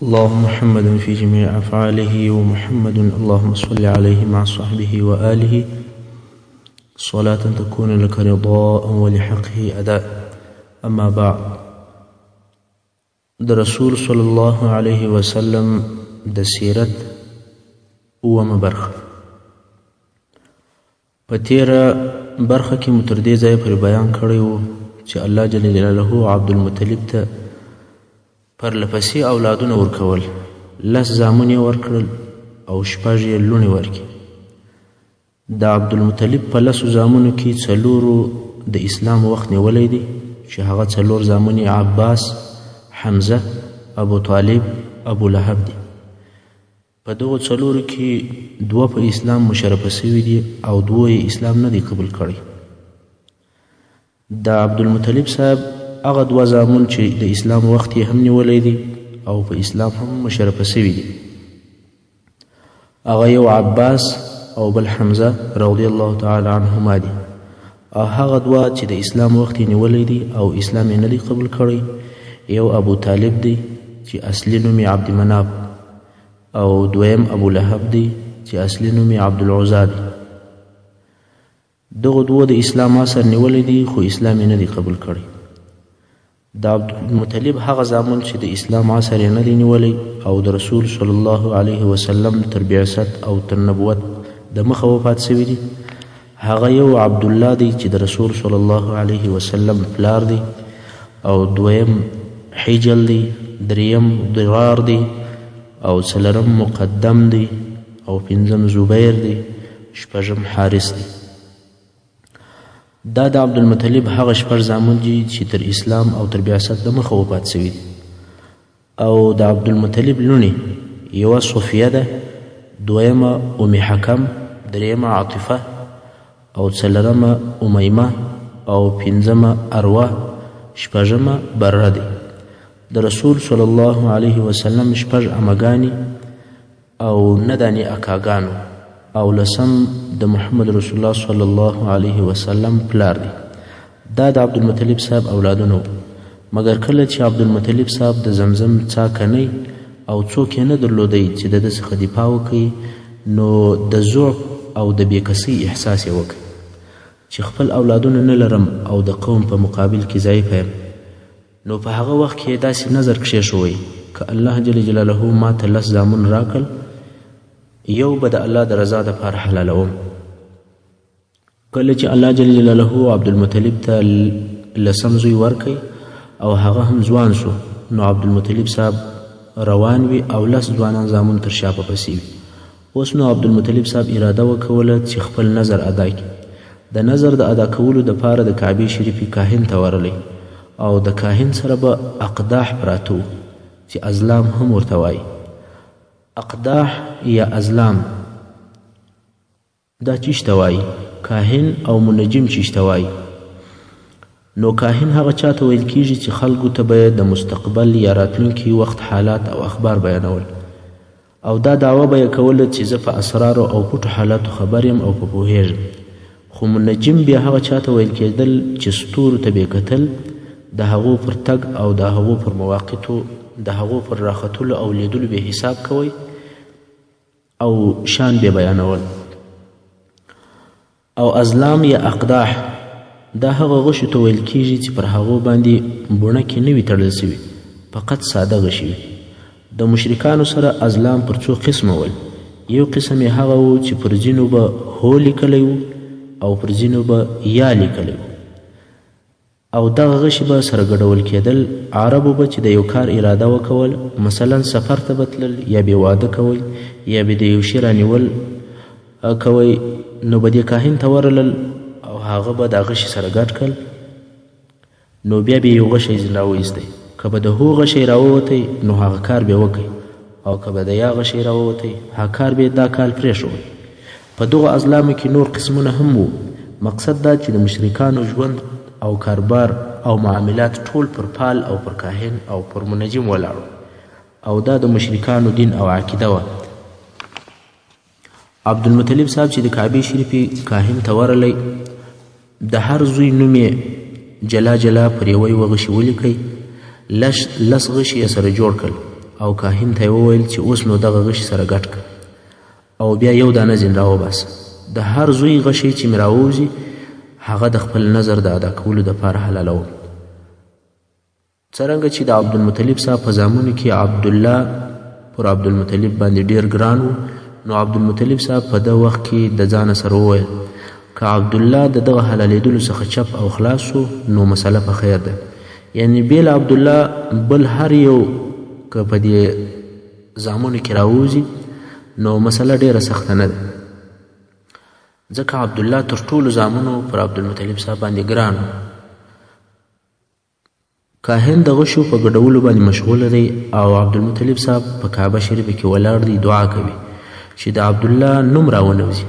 اللهم محمد في جميع أفعاله ومحمد اللهم صل عليه مع صحبه وآله صلاة تكون لك رضاء ولحقه أداء. أما بعد، د رسول صلی الله علیه وسلم د سیرت اوومه برخه. په تیره برخه کې مو تر دې ځایه پورې بیان کړی و چې الله جل جلاله عبدالمطلب ته پرله پسې اولادونه ورکول، لس زامن یې ورکړل او شپږ یې لوڼې ورکړې. د عبدالمطلب په لسو زامنو کې څلورو د اسلام وخت نیولی دی، چې هغه څلور زامن یې عباس، حمزه، ابو طالب، ابو لهب دي. په دغو څلورو کې دوه په اسلام مشرفه سوي دي او دوو یې اسلام نه دی قبول کړی. د عبدالمطلب صاحب هغه دوه زامن چې د اسلام وخت یې هم نیولی دی او په اسلام هم مشرفه سوي دي، هغه یو عباس او بل حمزه رضی الله تعالی عنهما دي. او هغه دوه چې د اسلام وخت یې نیولی دی او اسلام یې نه دی قبول کړی، یو ابو طالب دی چې اصلي نوم یې عبد مناف، او دویم ابو لهب دی چې اصلي نوم یې عبدالعزی دی. دغو دوو د اسلام عصر نیولی دی خو اسلام یې نه دی قبول کړی. د عبدالمطلب هغه زامن چې د اسلام عصر یې نه دی نیولی او د رسول صلی الله علیه وسلم تر بعثت او تر نبوت د مخه وفات سوي دي، هغه یو عبدالله دی چې د رسول صلی الله علیه وسلم پلار دی، او دویم حجل دی، دریم ضرار دی، او څلورم مقدم دی، او پنځم زبیر دی، شپږم حارث دی. دا د عبدالمطلب هغه شپږ زامن دي چې تر اسلام او تر بعثت د مخه وفات سوي دي. او د عبدالمطلب لوڼې یوه صفیه ده، دویمه ام حکم، دریمه عاطفه، او څلورمه امیمه، او پنځمه اروه، شپږمه بره دی. د رسول صلی الله علیه وسلم شپږ امګانې او نه دانې اکاګانو، او لسم د محمد رسول الله صلی الله علیه وسلم پلار دی. دا د عبدالمطلب صاحب اولادونه وو. مګر کله چې عبدالمطلب صاحب د زمزم څا کنی او څوک یې نه درلودی چې د ده څخه دفاع وکړي، نو د ضعف او د بې کسۍ احساس یې وکړ چې خپل اولادونه نه لرم او د قوم په مقابل کې ضعیفه یم. نو په هغه وخت کې یې داسې نظر کښېښوی، که الله جل جلاله ما ته لس زامن راکړل، یو به د الله د رضا دپاره حلالوم. کله چې الله جل جلاله عبدالمطلب ته لسم زوی ورکړ او هغه هم ځوان سو، نو عبدالمطلب صاحب روان وي او لس ځوانان زامن تر شا په پسې وي. اوس نو عبدالمطلب صاحب اراده وکوله چې خپل نظر ادا کړي. د نظر د ادا کولو دپاره د کعبې شریفې کاهن ته ورغلی او د کاهن سره به اقداح پراته وو چې ازلام هم ورته وایي. اقداح یا ازلام دا چیش ته وایي؟ کاهن او منجم چیش ته وایي؟ نو کاهن هغه چاته ویل کیږي چې خلکو ته به د مستقبل یا راتلونکي وخت حالات او اخبار بیانول، او دا دعوه به یې کوله چې زه په اسرارو او پټو حالاتو خبر یم او په پوهېږم. خو منجم بیا هغه چاته ویل کېدل چې ستورو ته به یې کتل، د هغو پر تګ او د هغو پر مواقعتو، د هغو پر راختلو او لیدلو به یې حساب کوی او شان به بیانول. او ازلام یا اقداح دا هغه غشو ته ویل کیږي چې پر هغو باندې بوڼکې نه وي تړل سوي، فقط ساده غشي وي. د مشرکانو سره ازلام پر څو قسمه ول. یو قسم یې هغه و چې پر ځینو به هو لیکلی و او پر ځینو به یا لیکلی و، او دغه غشي به سره ګډول کېدل. عربو به چې د یو کار اراده وکول، مثلا سفر ته به تلل یا به واده کوی یا به د یو شي رانیول کوی، نو به دې کاهن ته ورلل او هغه به دا غشي سره ګډ کړل، نو بیا به یو غشی ځینې راوایستی. که به د هو غشی راووتی نو هغه کار به وکړي، او که به د یا غشی راووتی هغه کار به دا کال پرېښوی. په دغو ازلامو کې نور قسمونه هم وو. مقصد دا چې د مشرکانو ژوند او کاربار او معاملات ټول پر پال او پر کاهن او پر منجم ولاړ وو، او دا د مشرکانو دین او عقیده وه. عبدالمطلب صاحب چې د کعبې شریفې کاهن ته ورغلی، د هر زوی نوم یې جلا جلا پر یوه یوه غشي ولیکئ، لس غشي یې سره جوړ کړل. او کاهن ته یې وویل چې اوس نو دغه غشي سره ګډ کړه او بیا یو دانه ځین راوباسه. د هر زوی غشی چې مې راووځي هغه د خپل نظر د ادا کولو دپاره حلالوم. څرنګه چې د عبدالمطلب صاحب په زامنو کې عبدالله پر عبدالمطلب باندې ډیر ګران و، نو عبدالمطلب صاحب په ده وخت کې د ځانه سره وویل که عبدالله د دغه حلالېدلو څخه چپ او خلاص شو نو مسله په خیر ده، یعنی بې له عبدالله بل هر یو که په دې زامنو کې راووځي نو مسله ډیره سخته نه ده، ځکه عبدالله تر ټولو زامنو پر عبدالمطلب صاحب باندې ګران و. کاهن د غشو په ګډولو باندې مشغول دی او عبدالمطلب صاحب په کعبه شریفه کې ولاړ دی، دعا کوي چې د عبدالله نوم راونوځي.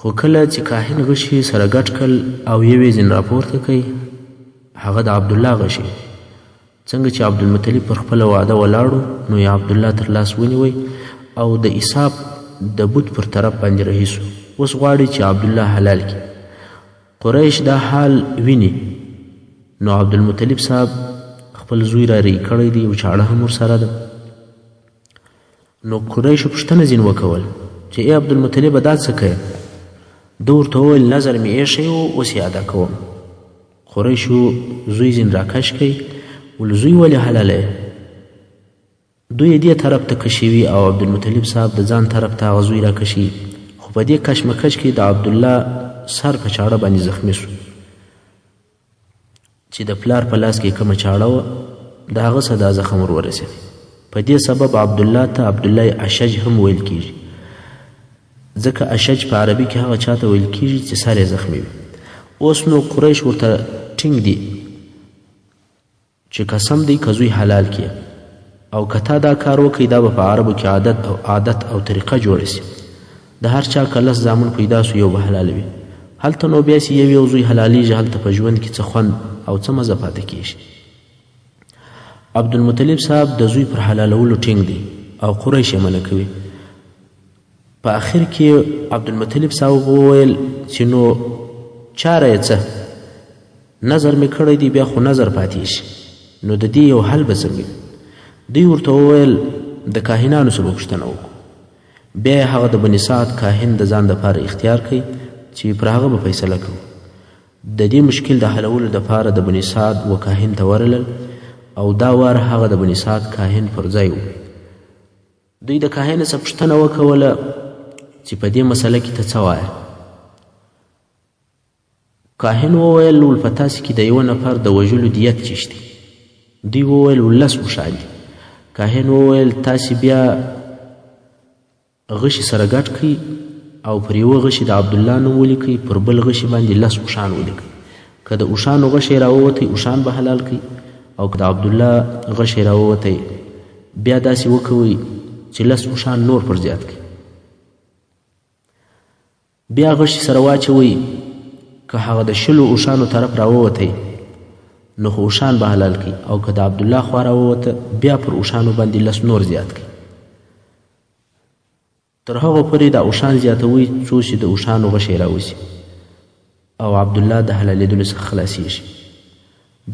خو کله چې کاهن غشي سره ګډ کړل او یوې ځین راپورته کوي، هغه د عبدالله غشي. څنګه چې عبدالمطلب پر خپله وعده ولاړو نو یې عبدالله تر لاس ونیوی او د ایساف د بت پر طرف باندې رهي سو. اوس غواړي چې عبدالله حلال کړي. قریش دا حال ویني نو عبدالمطلب صاحب خپل زوی را رهي کړی دی او چاړه هم ورسره ده. نو قریشو پوښتنه ځین وکول چې ای عبدالمطلبه دا څه کوې؟ ده ورته وویل نظر مې ایښی و اوس یې ادا کوم. قریشو زوی ځین راکش کړي، ول زوی ولې حلالوې؟ دوی یې دې طرف ته کشوي او عبدالمطلب صاحب د ځان طرف ته هغه زوی راکشي، خو په دې کشمکش کې د عبدالله سر په چاړه باندې زخمي سو چې د پلار په لاس کې کومه چاړه وه د هغه څخه دا زخم ور ورسېد. په دې سبب عبدالله ته عبدالله اشج هم ویل کیږي، ځکه اشج په عربي کې هغه چاته ویل کیږي چې سر یې زخمي وي. اوس نو قریش ورته ټینګ دي چې قسم دی که زوی حلال کړي او که تا دا کار وکړي دا به په عربو کې عادت او طریقه جوړه سي. د هر چا که لس زامن پیدا سو یو به حلالوي. هلته نو بیا چې یو یو زوی حلالېږي هلته په ژوند کې څه خوند او څه مزه پاتې کېږي. عبدالمطلب صاحب د زوی پر حلالولو ټینګ دی او قریش یې منع کوي. په اخر کې عبدالمطلب صاحب وویل چې نو چاره یې څه، نظر مې کړی دی بیا خو نظر پاتې شي، نو د دې یو حل به څنګه وي؟ دوی ورته وویل د کاهنانو څخه به پوښتنه وکړو. بیا یې هغه د بني سعد کاهن د ځان دپاره اختیار کړي چې پر هغه به فیصله کوو. د دې مشکل د حلولو دپاره د بني سعد و کاهن ته ورلل او دا وار هغه د بني سعد کاهن پر ځای و. دوی د کاهن څخه پوښتنه وکوله چې په دې مسله کې ته څه وایې؟ کاهن وویل ول په تاسې کې د یوه نفر د وژلو دیت چیش دی؟ دوی وویل ول لس اوښان دي. کاهن وویل تاسې بیا غشي سره ګډ کړئ او پر یوه غشي د عبدالله نوم ولیکئ، پر بل غشي باندې لس اوښان ولیکئ. که د اوښانو غشی راووتی اوښان به حلال کړئ او که د عبدالله غشی راووتی بیا داسې وکوئ چې لس اوښان نور پر زیات کړئ. بیا غشي سره واچوئ، که هغه د شلو اوښانو طرف راووتی نو خو اوښان به حلال کړئ او که د عبدالله خوا راووته بیا پر اوښانو باندې لس نور زیات کړئ. تر هغو پورې دا اوښان زیاتوئ څو چې د اوښانو غشی راوځي او عبدالله د حلالېدلو څخه خلاصیږي.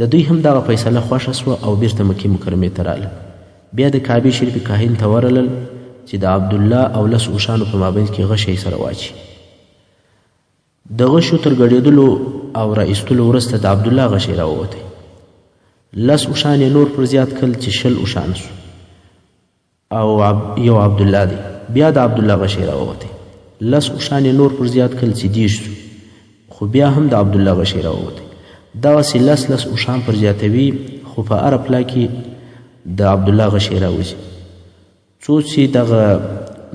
د دوی هم دغه فیصله خوښه سوه او بیرته مکې مکرمې ته راغلل. بیا د کعبې شریفې کاهن ته ورغلل چې د عبدالله او لس اوښانو په مابین کې غشی سره واچي. د غشو تر ګډېدلو او را ایستلو وروسته د عبدالله غشی راووتی. لس اوښان یې نور پر زیات کړل چې 20 اوښان سو او یو عبدالله دی. بیا د عبدالله غشی راووتی. لس اوښان یې نور پر زیات کړل چې 30 سو، خو بیا هم د عبدالله غشی راووتی. دغسې لس لس اوښان پر زیاتوي، خو په هره پلا کې د عبدالله غشی راوځي، څو چې دغه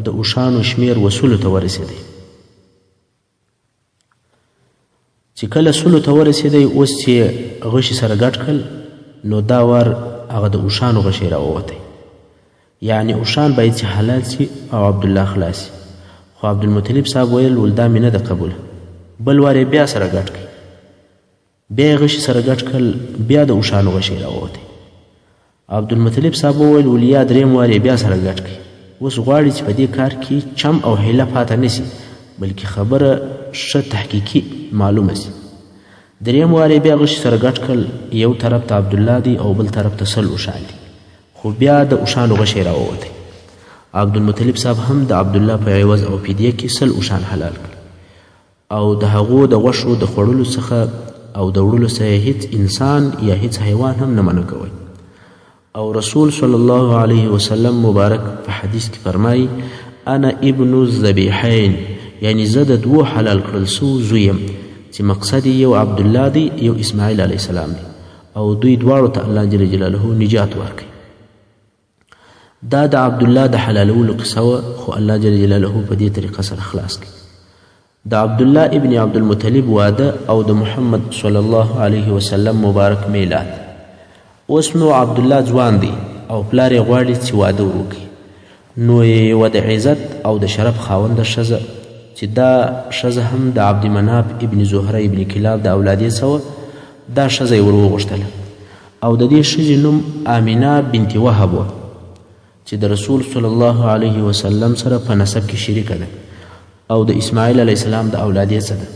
د اوښانو شمېر وسلو ته ورسېدی. چې کله سلو ته ورسېدی، اوس چې غشي سره ګډ کړل نو دا وار هغه د اوښانو غشی راووتی، یعنې اوښان باید چې حلال سي او عبدالله خلاص سي. خو عبدالمطلب صاحب ویل ول دا مې نه ده قبوله. بل وار یې بیا سره ګډ کړ، بیا یې غشي سره ګډ کړل، بیا د اوښانو غشی راووتی. عبدالمطلب صاحب وویل ول یا دریم وار یې بیا سره ګډ کړ. اوس غواړي چې په دې کار کې چم او حیله پاته نه سي، بلکې خبره ښه تحقیقي معلومه سي. دریم وار یې بیا غشي سره ګډ کړل، یو طرف ته عبدالله دی او بل طرف ته 100 اوښان دي، خو بیا د اوښانو غشی راووتی. عبدالمطلب صاحب هم د عبدالله په عوض او فدیه کې 100 اوښان حلال کړل او د هغو د غوښو د خوړلو څخه او د وړلو څخه هیڅ انسان یا هیڅ حیوان هم نه منع کوی. او رسول صلی الله علیه وسلم مبارک په حدیث کې فرمایي انا ابن الذبیحین، یعنی زه د دوو حلال کړل سوو زوی یم چې مقصد یې یو عبدالله دی یو اسماعیل علیه السلام دی، او دوی دواړو ته الله جل جلاله نجات ورکړي. دا د عبدالله د حلالولو قصه وه، خو الله جل جلاله په دې طریقه سره خلاص کړي. د عبدالله ابن عبدالمطلب واده او د محمد صلی الله علیه وسلم مبارک میلاد. اوس نو عبدالله ځوان دی او پلار یې غواړي چې واده ور وکړي، نو یې یوه د عزت او د شرف خاونده ښځه چې دا ښځه هم د عبد مناف ابن زهره ابن کلاب د اولادې څخه وه، دا ښځه یې ور وغوښتله او د دې ښځې نوم آمنه بنت وهب وه چې د رسول صلی الله علیه وسلم سره په نسب کې شریکه ده او د اسماعیل علیه السلام د اولادې څخه ده،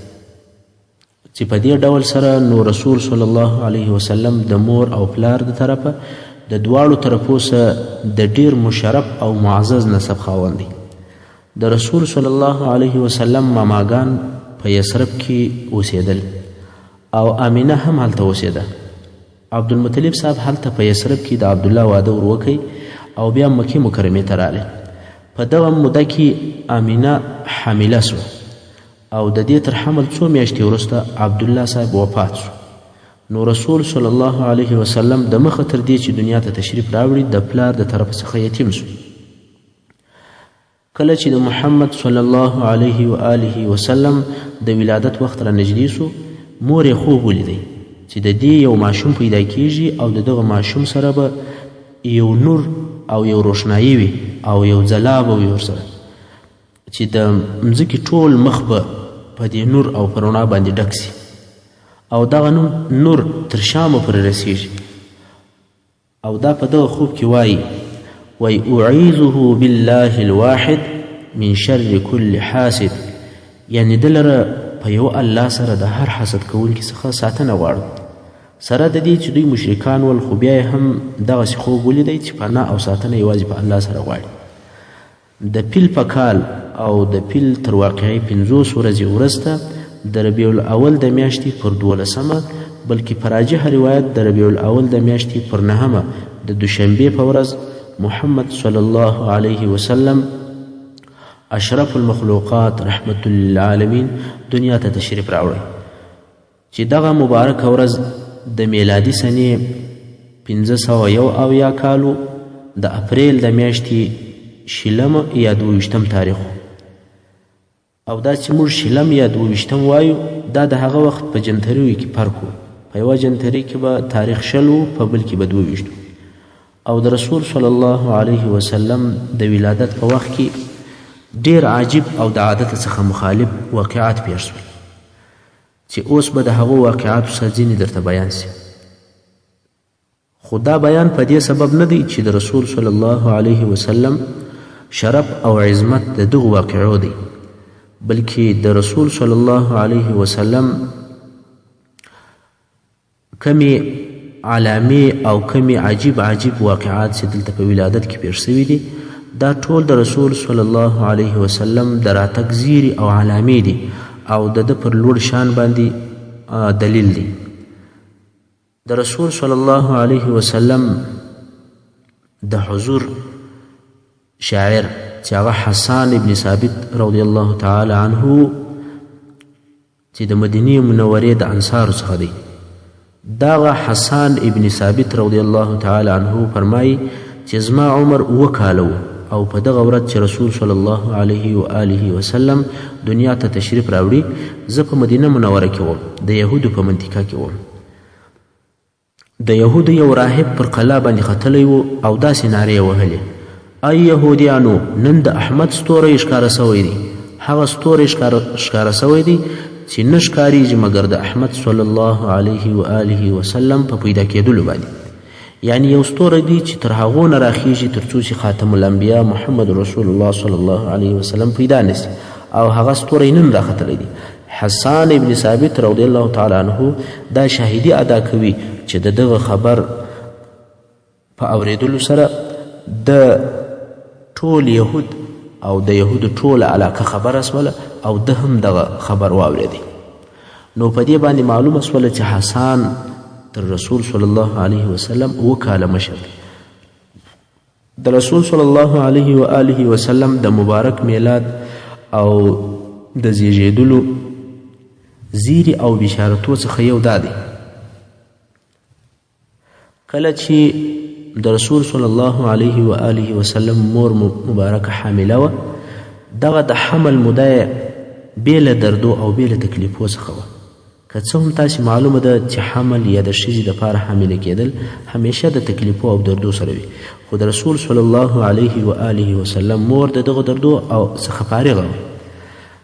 چې په دې ډول سره نو رسول صلی الله علیه وسلم د مور او پلار د طرفه د دواړو طرفو څخه د ډیر مشرف او معزز نسب خاوند دی. د رسول صلی الله علیه وسلم ماماګان په یثرب کې اوسېدل او آمنه هم هلته اوسېده. عبدالمطلب صاحب هلته په یثرب کې د عبدالله واده ور وکړ او بیا مکې مکرمې ته راغی. په دغه موده کې آمنه حامله سوه او د دې تر حمل څو میاشتې وروسته عبدالله صاحب وفات سو. نو رسول صلی الله علیه وسلم د مخه تر دې چې دنیا ته تشریف راوړي د پلار د طرف څخه یتیم سو. کله چې د محمد صلی الله علیه و آله وسلم د ولادت وخت را نږدې سو، مور یې خوب ولیدی چې د دې یو ماشوم پیدا کیږي او د دغه ماشوم سره به یو نور او یو روښنايي وي او یو ځلا به وي ورسره، چې د مځکې ټول مخ به په دې نور او په رڼا باندې ډک سي او دغه نور تر شامه پورې رسیږي. او دا په دغه خوب کې وایي، وایي اعیذه بالله الواحد من شر كل حاسد، یعنې ده لره په یو الله سره د هر حسد کوونکي څخه ساتنه غواړم. سره د دې چې دوی مشرکان ول، خو بیا یې هم دغسې خوب ولیدی چې پناه او ساتنه یوازې په الله سره غواړي. د پیل په کال او د پیل تر واقعې 50 ورځې وروسته د ربیع الاول د میاشتې پر 12مه، بلکې په راجح روایت د ربیع الاول د میاشتې پر 9مه د دوشنبې په ورځ محمد صلی الله علیه وسلم اشرف المخلوقات رحمت للعالمین دنیا ته تشریف راوړی، چې دغه مبارکه ورځ د میلادي سنې 571 کالو د اپریل د میاشتې 20 یا 22 تاریخ. او دا چې موږ 20 یا 22 وایو، دا د هغه وخت په جنتریو کې فرق و. په یوه جنتري کې به تاریخ 20 و، په بل کې به 22. او د رسول صلی الله علیه وسلم د ولادت په وخت کې ډیر عجیب او د عادت څخه مخالف واقعات پېښ شول، چې اوس به د هغو واقعاتو څخه ځینې درته بیان سي. خو دا بیان په دې سبب نه دی چې د رسول صلی الله علیه وسلم شرف او عظمت د دغو واقعو دی، بلکې د رسول صلی الله علیه وسلم کمې علامې او کمې عجیب عجیب واقعات چې دلته په ولادت کې پېښ سوي دي، دا ټول د رسول صلی الله علیه وسلم د راتګ زیري او علامې دي او د ده پر لوړ شان باندې دلیل دی. د رسول صلی الله علیه وسلم د حضور شاعر چې هغه حسان ابن ثابت رضی الله تعالی عنه چې د مدینې منورې د انصارو څخه دی، دغه حسان ابن ثابت رضی الله تعالی عنه فرمایي چې زما عمر 7 کاله و او په دغه ورځ چې رسول صلی الله علیه و آله وسلم دنیا ته تشریف راوړي، زه په مدینه منوره کې وم، د یهودو په منطقه کې وم. د یهودو یو راهب پر قلا باندې ختلی و او داسې نارې یې وهلې: ای یهودیانو، نن د احمد ستوری ښکاره سوی دی، هغه ستوری ښکاره سوی دی چې نه ښکارېږي مګر د احمد صلی الله علیه و آله وسلم په پیدا کېدلو باندې. یعنی یو ستوری دی چې تر هغو نه راخیږي تر څو چې خاتم الانبیا محمد رسول الله صلی الله علیه وسلم پیدا نه سي، او هغه ستوری نن راختلی دی. حسان ابن ثابت رضی الله تعالی عنه دا شاهدي ادا کوي چې د دغه خبر په اورېدلو سره د ټول یهود او د یهودو ټوله علاقه خبره سوله او ده هم دغه خبر واورېدی. نو په دې باندې معلومه سوله چې حسان تر رسول صلی الله علیه وسلم اووه کاله مشر دی. د رسول صلی الله علیه و آله وسلم د مبارک میلاد او د زیږېدلو زیری او بشارتو څخه یو دا دی، کله چې د رسول صلی الله علیه و آله وسلم مور مبارکه حامله وه، دغه د حمل موده یې بې له دردو او بې له تکلیفو څخه وه. که څه هم تاسې معلومه ده چې حمل یا د ښځې دپاره حامله کېدل همیشه د تکلیفو او دردو سره وي، خو د رسول صلی الله علیه و آله وسلم مور د دغو دردو او څخه فارغه وه.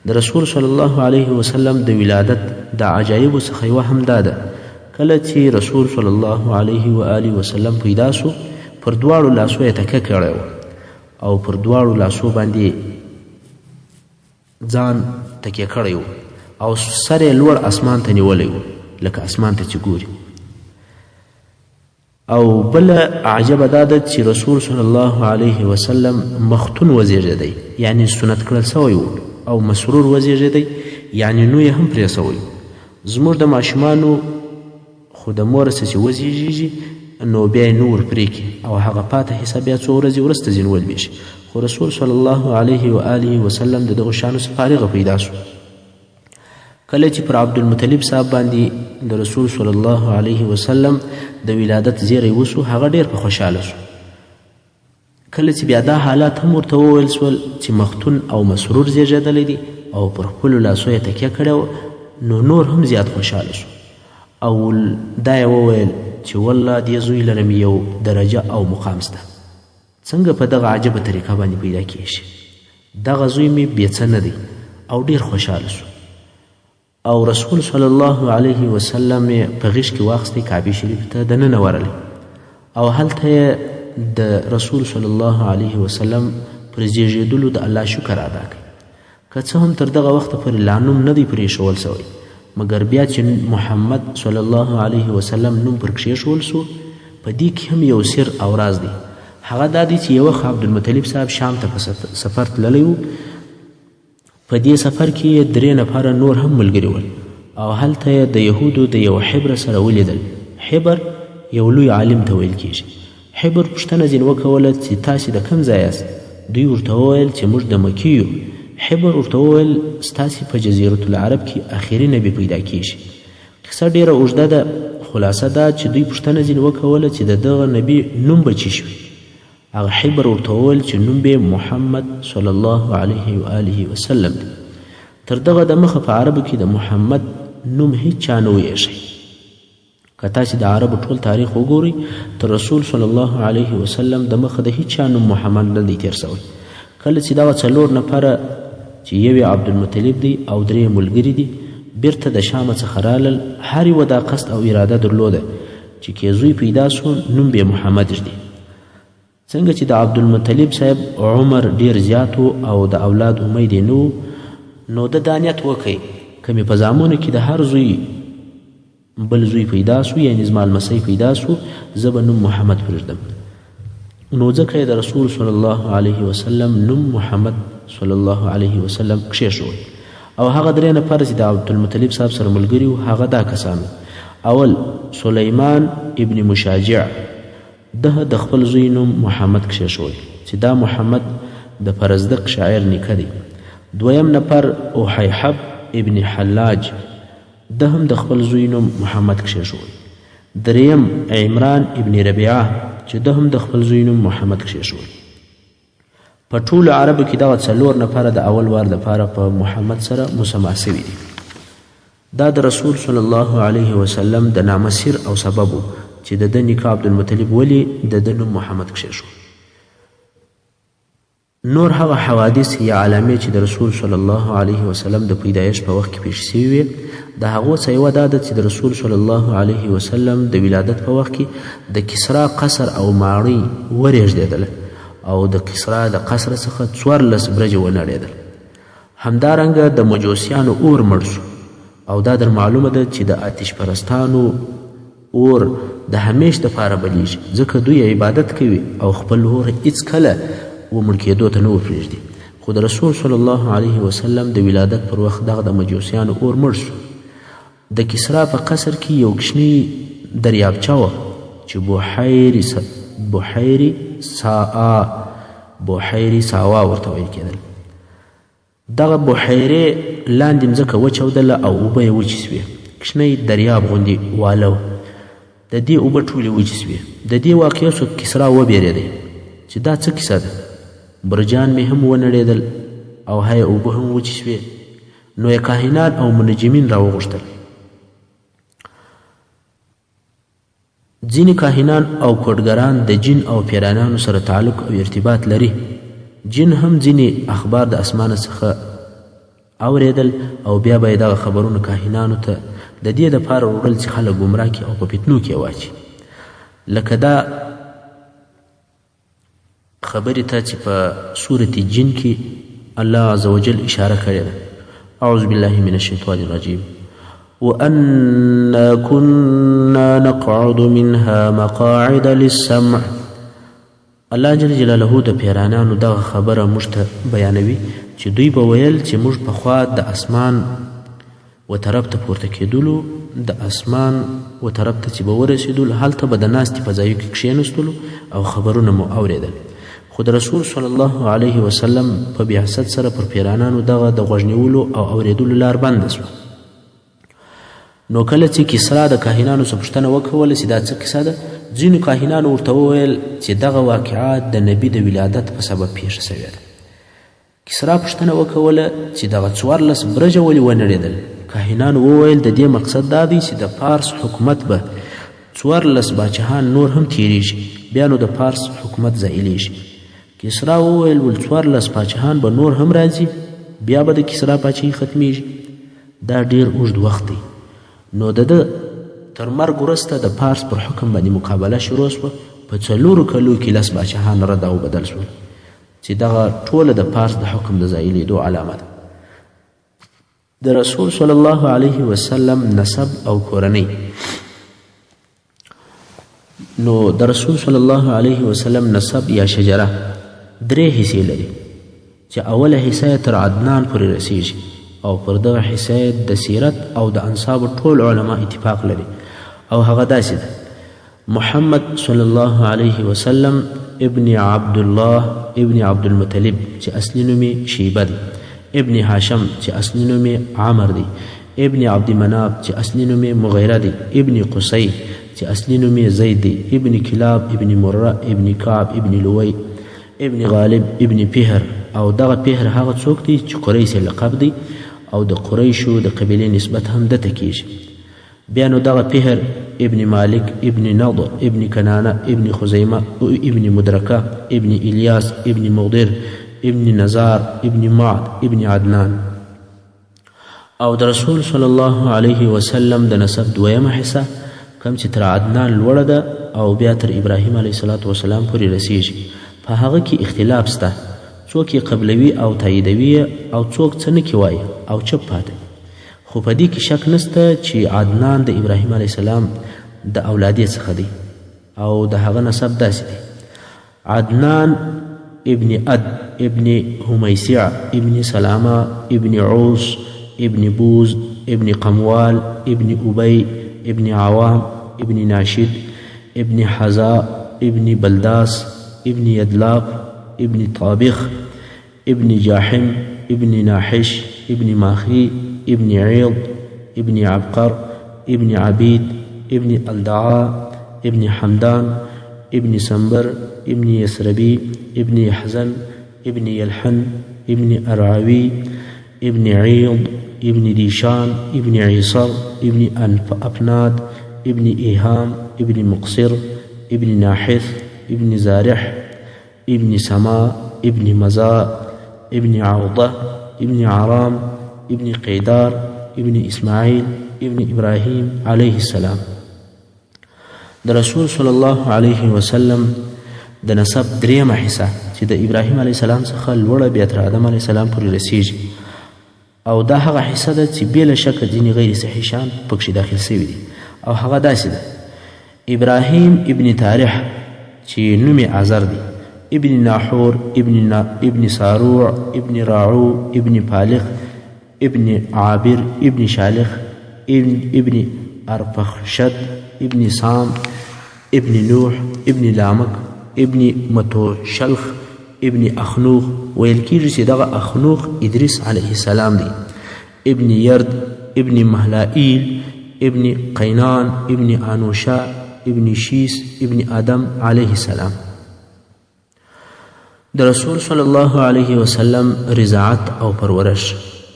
د رسول صلی الله علیه وسلم د ولادت د عجایبو څخه یوه هم دا ده، کله چې رسول صلی الله علیه و آله وسلم پیدا سو، پر دواړو لاسو یې تکه کړی وه او پر دواړو لاسو باندې ځان تکیه کړی و او سر یې لوړ اسمان ته نیولی و، لکه اسمان ته چې ګوري. او بله عجبه دا ده چې رسول صلی الله علیه وسلم مختون وزیږېدی، یعنی سنت کړل سوی و، او مسرور وزیږېدی، یعنی نو یې هم پرې سوی. زموږ د ماشومانو خو د موره څه چې وزیږېږي نو بیا یې نو ور پرې کړي او هغه پاته حصه بیا څو ورځې وروسته ځینې ولوېږي، خو رسول صلی الله علیه و آله وسلم د دغو شیانو څخه فارغه پیدا سو. کله چې پر عبدالمطلب صاحب باندې د رسول صلی الله علیه وسلم د ولادت زیری وسو، هغه ډیر په خوشحاله سو. کله چې بیا دا حالات هم ورته وویل سول چې مختون او مسرور زیږېدلی دی او پر خپلو لاسو یې تکیه کړې وه، نو نور هم زیات خوشحاله سو او دا یې وویل چې والله دې زوی لره مې یو درجه او مقام سته، څنګه په دغه عجبه طریقه باندې پیدا کیږي، دغه زوی مې بې څه نه دی، او ډیر خوشحاله سو. او رسول صلی الله علیه وسلم یې په غېږ کې واخیستی، کعبې شریفې ته دننه ورغلی او هلته یې د رسول صلی الله علیه وسلم پر زیږېدلو د الله شکر ادا کړ. که څه هم تر دغه وخته پورې لا نوم نه دی پرې ایښول سوی، مګر بیا چې محمد صلی الله علیه وسلم نوم پر کښېښول سو، په دې کې هم یو سر او راز دی. هغه دا دی چې یو وخت عبدالمطلب صاحب شام ته په سفر تللی و. په دې سفر کې یې درې نفره نور هم ملګري ول او هلته یې د یهودو د یو حبر سره ولیدل. حبر یو لوی عالم ته ویل کیږي. حبر پوښتنه ځینې وکوله چې تاسې د کوم ځای یاست؟ دوی ورته وویل چې موږ د مکې یو. حبر ورته وویل ستاسې په جزیرة العرب کې اخري نبي پیدا کیږي. قصه ډېره اوږده ده، خلاصه دا چې دوی پوښتنه ځینې وکوله چې د دغه نبي نوم به څه شي وي. هغه حبر ورته وویل چې نوم به محمد صلی الله علیه و آله وسلم دی. تر دغه د مخه په عربو کې د محمد نوم هیچا نه و ایښی. که تاسې د عربو ټول تاریخ وګورئ، تر رسول صلی الله علیه وسلم د مخه د هیچا نوم محمد نه دی تېر سوی. کله چې دغه څلور نفره چې یو یې عبدالمطلب دی او درې یې ملګري دي بیرته د شامه څخه رالل، هر یوه دا قصد او اراده درلوده چې که زوی پیدا سو نوم به محمد ږدي. څنګه چې د عبدالمطلب صاحب عمر ډیر زیات و او د اولاد امید یې نه و، نو ده دا نیت وکړ که مې په زامنو کې د هر زوی بل زوی پیدا سو، یعنې زما لمسی پیدا سو، زه به نوم محمد پرېږدم. نو ځکه یې د رسول صلی الله علیه وسلم نوم محمد صلی الله علیه وسلم کښېښود. او هغه درې نفر چې د عبدالمطلب صاحب سره ملګري وو، هغه دا کسان وو. اول سلیمان ابن مشاجع، ده د خپل زوی نوم محمد کښېښود چې دا محمد د فرزدق شاعر نیکه دی. دویم نفر احیحب ابن حلاج، ده هم د خپل زوی نوم محمد کښېښود. دریم عمران ابن ربیعه چې ده هم د خپل زوی نوم محمد کښېښود. په ټولو عربو کې دغه څلور نفره د اول وار دپاره په محمد سره مسما سوي دي. دا د رسول صلی الله علیه وسلم د نامه سر او سبب و چې د ده نیکه عبدالمطلب ولې د ده نوم محمد کښېښود. نور هغه حوادث یا علامې چې د رسول صلی الله علیه وسلم د پیدایښت په وخت کې پېښې شوې وې، د هغو څخه یوه دا ده چې د رسول صلی الله علیه وسلم د ولادت په وخت کې د کسرا قصر او ماڼۍ ورېږدېدله او د کسرا د قصر څخه 14 برجې ونړېدل. همدارنګه د مجوسیانو اور مړ سو او دا در معلومه ده چې د آتش پرستانو اور د همیش دپاره بلیږي، ځکه دوی عبادت کوي او خپل اور هیڅکله و مړ کېدو ته نه ورپرېږدي. خو د رسول صلی الله علیه وسلم د ولادت پر وخت دغه د مجوسیانو اور مړ شو. د کسرا په قصر کې یو کوچنی دریابچه وه چې بحیري ساوا ورته ویل کېدل. دغه بحیرې لاندې مځکه وچاودله او اوبه یې وچې شوې. کوچنی دریاب غوندې واله وه، د دې اوبه ټولې وچې شوې. د دې واقعې څخه کسرا وبېرېدی چې دا څه کیسه ده، برجان مې هم ونړېدل او هی اوبه هم وچې شوې. نو یې کاهنان او منجمین راوغوښتل. ځینې کاهنان او کوډګران د جن او پیرانانو سره تعلق او ارتباط لري. جن هم ځینې اخبار د اسمانه څخه اورېدل او بیا به یې دغه خبرونه کاهنانو ته د دې دپاره وړل چې خلک ګمراه کړي او په فتنو کې یې واچوي. لکه دا خبرې ته چې په سورة جن کې الله عز وجل اشاره کړې ده. اعوذ بالله من الشیطان الرجیم. وأنا كنا نقعد منها مقاعد للسمع. الله جل جلاله د پیرانانو دغه خبره موږ ته بیانوي چې دوی به ویل چې موږ پخوا د اسمان و طرف ته پورته کېدلو، د اسمان و طرف ته چې به ورسېدلو هلته به د ناستې په ځایو کې کښېنستلو او خبرونه مو اورېدل. خو د رسول صلی الله علیه وسلم په بعثت سره پر پیرانانو دغه د غوږ نیولو او اورېدلو لار بنده شوه. نو کله چې کسرا د کاهنانو څخه پوښتنه وکوله چې دا څه کیسه ده، ځینو کاهنانو ورته وویل چې دغه واقعه د نبي د ولادت په سبب پېښه شوې ده. کسرا پوښتنه وکوله چې دغه 14 برجه ولې ونړېدل؟ کاهنانو وویل د دې مقصد دا دی چې د پارس حکومت به 14 باچهان نور هم تیریږي، بیا نو د پارس حکومت زایلیږي. کسرا وویل ول 14 پاچهان به نور هم راځي، بیا به د کسرا پاچهي ختمیږي. دا ډیر اوږد وخت دی. نو د ده تر مرګ وروسته د پارس پر حکم باندې مقابله شروع شوه. په 4 کلو کې 10 باچهان رد او بدل شول چې دغه ټوله د پارس د حکم د زایلېدو علامه ده. د رسول صلی الله علیه وسلم نسب او کورنۍ. نو د رسول صلی الله علیه وسلم نسب یا شجره 3 حصې لري چې اوله حصه یې تر عدنان پورې رسیږي او پر دغه حصه یې د سیرت او د انسابو ټول علما اتفاق لري او هغه داسې ده: محمد صلی الله علیه وسلم ابن عبد الله ابن عبد المطلب چې اصلي نوم یې شیبه دی، ابن هاشم چې اصلي نوم یې عمر دی، ابن عبد مناف چې اصلي نوم یې مغیره دی، ابن قصی چې اصلي نوم یې زید دی، ابن کلاب ابن مره ابن کعب ابن لوی ابن غالب ابن فهر. او دغه فهر هغه څوک دی چې قریش یې لقب دی او د قریشو د قبیلې نسبت هم ده ته کیږي. بیا نو دغه فهر ابن مالک ابن نضر ابن کنانه ابن خزیمه ابن مدرکه ابن الیاس ابن مغدر ابن نزار ابن معد ابن عدنان. او د رسول صلی الله علیه وسلم د نسب دویمه حصه کوم چې تر عدنان لوړه ده او بیا تر ابراهیم علیه الصلاة والسلام پورې رسیږي، په هغه کې اختلاف شته، څوک یې قبلوي او تاییدوي او څوک څه نه کې وایي او چپ پاتې. خو په دې کې شک نشته چې عدنان د ابراهیم علیه السلام د اولادې څخه دی او د هغه نسب داسې دی: عدنان ابن اد ابن هميسع ابن سلامة ابن عوص ابن بوز ابن قموال ابن أبي ابن عوام ابن ناشد ابن حزاء ابن بلداس ابن يدلاق ابن طابخ ابن جاحم ابن ناحش ابن ماخي ابن عيض ابن عبقر ابن عبيد ابن الدعاء ابن حمدان ابن سنبر ابن يسربي ابن يحزن ابن يلحن ابن أرعوي ابن عيض ابن ديشان ابن عيصر ابن أفناد ابن إيهام ابن مقصر ابن ناحث ابن زارح ابن سما ابن مزاء ابن عوضة ابن عرام ابن قيدار ابن إسماعيل ابن إبراهيم عليه السلام. د رسول صلی الله علیه وسلم د نسب درېیمه حصه چې د ابراهیم علیه السلام څخه لوړه بیا تر آدم علیه السلام پورې رسیږي، او دا هغه حصه ده چې بې له شکه ځینې غیر صحیح شیان پکښې داخل شوي دي، او هغه داسې ده: ابراهیم ابن تارح چې نوم یې آزر دی، ابن ناحور، ابن ساروع، ابن راعو، ابن پالخ، ابن عابر، ابن شالخ، ابن ارپخشد، ابن سام، ابن نوح، ابن لامک، ابن متوشلخ، ابن اخنوخ. ویل کیږي چې دغه اخنوخ ادریس علیه السلام دی، ابن یرد، ابن مهلائیل، ابن قینان، ابن انوشا، ابن شیس، ابن آدم علیه السلام. د رسول صلی الله علیه وسلم رضاعت او پرورش.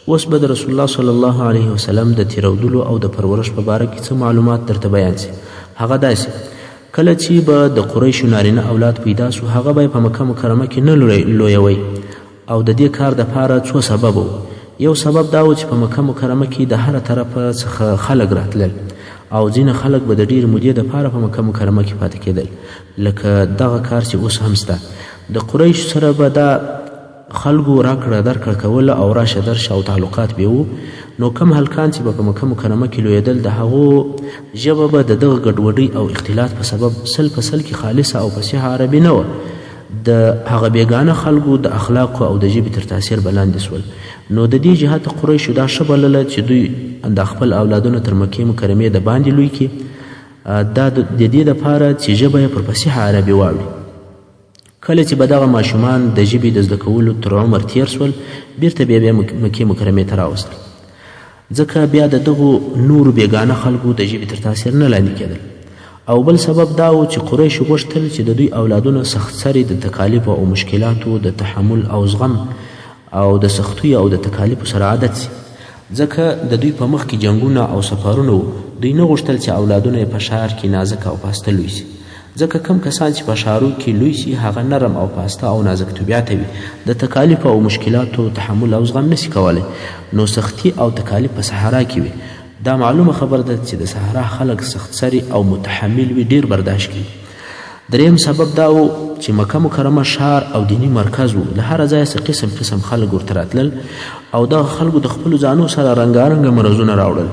اوس به د رسول الله صلی الله علیه وسلم د تیرودلو او د پرورش په باره کې څه معلومات درته بیان سي. هغه داسې، کله چې به د قریشو نارینه اولاد پیدا سو، هغه به په مکه مکرمه کې نه لویوي، او د دې کار دپاره څو سبب و. یو سبب دا و چې په مکه مکرمه کې د هره طرفه څخه خلک راتلل، او ځینې خلک به د ډېرې مودې دپاره په مکه مکرمه کې پاتې کېدل، لکه دغه کار چې اوس هم سته. د قریش سره به دا خلکو راکړه درکړه کوله او راشه درشه او تعلقات به وو. نو کم هلکان چې به په مکه مکرمه کې لویېدل، د هغو ژبه به د دغه ګډوډۍ او اختلاط په سبب سل په سل کې خالصه او فصیحه عربي نه وه. د هغه بېګانه خلکو د اخلاقو او د ژبې تر تاثیر به لاندې سول. نو د دې جهته قریشو دا ښه بلله چې دوی د خپل اولادونه تر مکې مکرمې د باندې لوی کړي، دا د دې دپاره چې ژبه یې پر فصیحه عربي واوړي. کله چې به دغه ماشومان د ژبې د زده کولو تر عمر تیر سول، بیرته بیا بیا مکې مکرمې ته راوستل، ځکه بیا د دغو نورو بېګانه خلکو د ژبې تر تاثیر نه لاندې کېدل. او بل سبب دا و چې قریشو غوښتل چې د دوی اولادونه سخت سري د تکالیفو او مشکلاتو د تحمل او زغم او د سختیو او د تکالیفو سره عادت سي، ځکه د دوی په مخ کې جنګونه او سفرونه وو. دوی نه غوښتل چې اولادونه یې په ښار کې نازک او پاسته لوی سي، ځکه کم کسان چې په ښارو کې لوی سي هغه نرم او پاسته او نازک طبیعته وي، د تکالیفو او مشکلاتو تحمل او زغم نسي کولی. نو سختي او تکالیف په صحرا کې وي. دا معلومه خبره ده چې د صحرا خلک سخت سري او متحمل وي، ډېر برداشت کوي. دریم سبب دا و چې مکه مکرمه ښار او دیني مرکز و، له هره ځایه څه قسم قسم خلک ورته راتلل، او دغه خلکو د خپلو ځانو سره رنګارنګه مرضونه راوړل.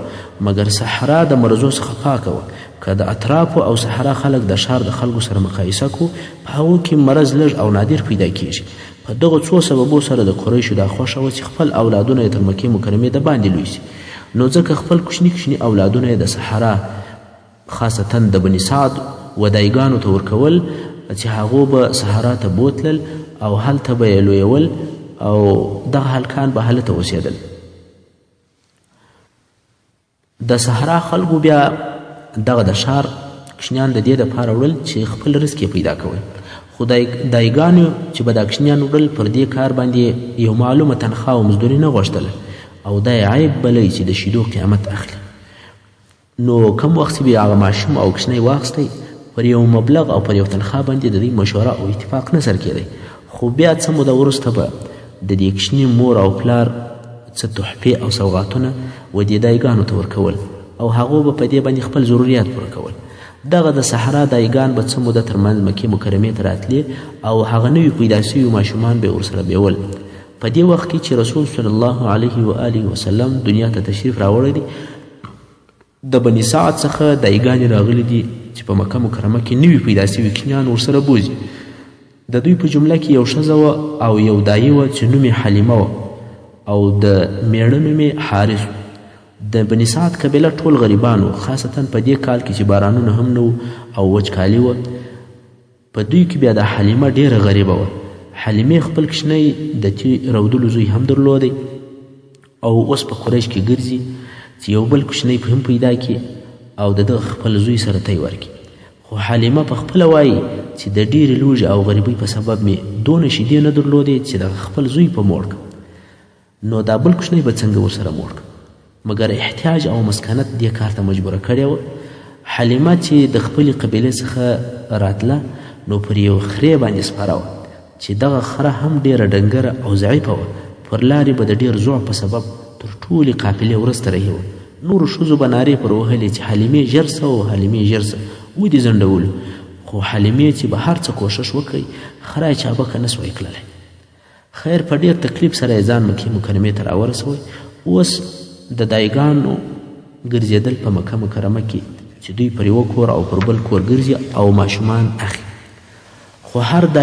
مګر صحرا د مرضو څخه پاکه وه. که د اطرافو او صحرا خلک د ښار د خلکو سره مقایسه کو، په هغو کې مرض لږ او نادر پیدا کیږي. په دغو څو سببو سره د قریشو دا خوښه وه چې خپل اولادونه یې تر مکې مکرمې د باندې لوی سي. نو ځکه خپل کوچني کوچني اولادونه یې د صحرا خاصتا د بني سعد ودایګانو ته ورکول، چې هغو به صحرا ته بوتلل او هلته به یې لویول، او دغه هلکان به هلته اوسېدل. د صحرا خلکو بیا دغه د ښار کوچنیان د دې دپاره وړل چې خپل رزق یې پیدا کوي. خو دایګانو چې به دا کوچنیان وړل، پر دې کار باندې یو معلومه تنخوا او مزدوري نه غوښتله، او دا یې عیب بلی چې د شیدو قیامت اخلي. نو کم وخت چې به هغه ماشوم او کوچنی واخیستی، پر یو مبلغ او پر یو تنخوا باندې د دوی مشوره او اتفاق نه سر کېدی. خو بیا څه موده وروسته به د دې کوچني مور او پلار څه تحفې او سوغاتونه و دې دایګانو ته ورکول، او هغو به په دې باندې خپل ضروریات پوره کول. دغه د صحرا دایګان به څه موده تر منځ مکې مکرمې ته راتلې، او هغه نوي پیدا سوي ماشومان به یې ورسره بیول. په دې وخت کې چې رسول صلی الله علیه و آله وسلم دنیا ته تشریف راوړی دی، د بني سعد څخه دایګانې راغلي دي چې په مکه مکرمه کې نوي پیدا سوي کوچنیان ورسره بوځي. د دوی په جمله کې یو ښځه وه او یو دایي وه چې نوم یې حلیمه وه، او د میړه نوم یې حارث و. د بني سعد قبیله ټول غریبان وو، خاصتا په دې کال کې چې بارانونه هم نه وو او وچکالي وه. په دوی کې بیا د حلیمه ډېره غریبه وه. حلیمې خپل کوچنی د تي رودلو زوی هم درلودی، او اوس په قریش کې ګرځي چې یو بل کوچنی هم پیدا کړي او د دغه خپل زوی سره تی ورکړي. خو حلیمه په خپله وایي چې د ډېرې لوږې او غریبۍ په سبب مې دونه شیدې نه درلودې چې دغه خپل زوی په موړ کړم، نو دا بل کوچنی به څنګه ورسره موړ کړم. مګر احتیاج او مسکنت دې کار ته مجبوره کړې وه. حلیمه چې د خپلې قبیلې څخه راتله، نو پر یو خرې باندې سپره وه چې دغه خره هم ډېره ډنګره او ضعیفه وه. پر لارې به د ډېر ضعف په سبب تر ټولې قافلې وروسته رهي وه. نورو ښځو به نارې پر وهلې چې حلیمې ژر سه او حلیمې ژر سه، ودې ځنډولو. خو حلیمې چې به هر څه کوښښ وکړي، خره یې چابکه نه سوای کړلی. خیر په ډېر تکلیف سره یې ځان مکې مکرمې ته راورسوی. اوس د دایګانو ګرځېدل په مکه مکرمه کې چې دوی پر یوه کور او پر بل کور ګرځي او ماشومان اخلي. خو هر داعي.